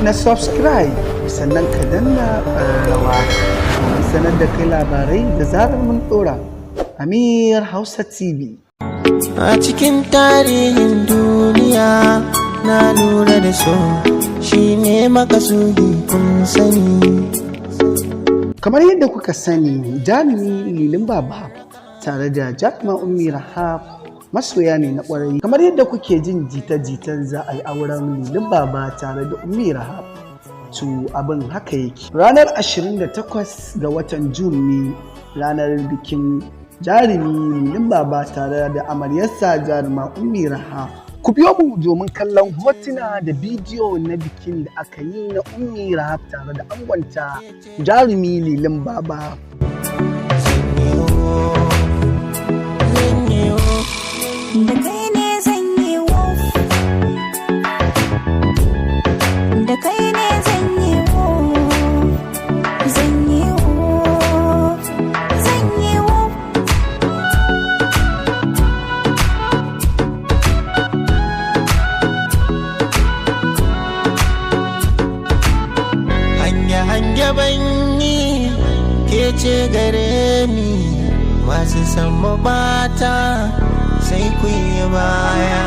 Na subscribe, sannan ka danna ƙararrawa domin sanar da kai labarai da zarar mun ɗora. Amir Hausa TV. A cikin tarihin duniya na lura da so shi ne makasudi, kun sani. Kamar yadda kuka sani, jarumi Lilin Baba tare da jaruma Ummi Rahab masoya ne na ƙwarai. Kamar yadda kuke jin jita-jitan za a yi auren Lilin Baba tare da Ummi Rahab, to abin haka yake. Ranar 28 ga watan Jun ne ranar bikin jarumi Lilin Baba tare da amaryarsa jaruma Ummi Rahab. Ku biyo mu domin kallon hotuna da bidiyo na bikin da aka yi na Ummi Rahab tare da angonta jarumi Lilin Baba. Zan yi wo. Da kai ne zan yi wuf. Da kai ne zan yi wuf. Zan yi wuf. Zan yi wuf. Hanya hanya banyi ke ce gare ni, masu san mu bata sai ku yi baya.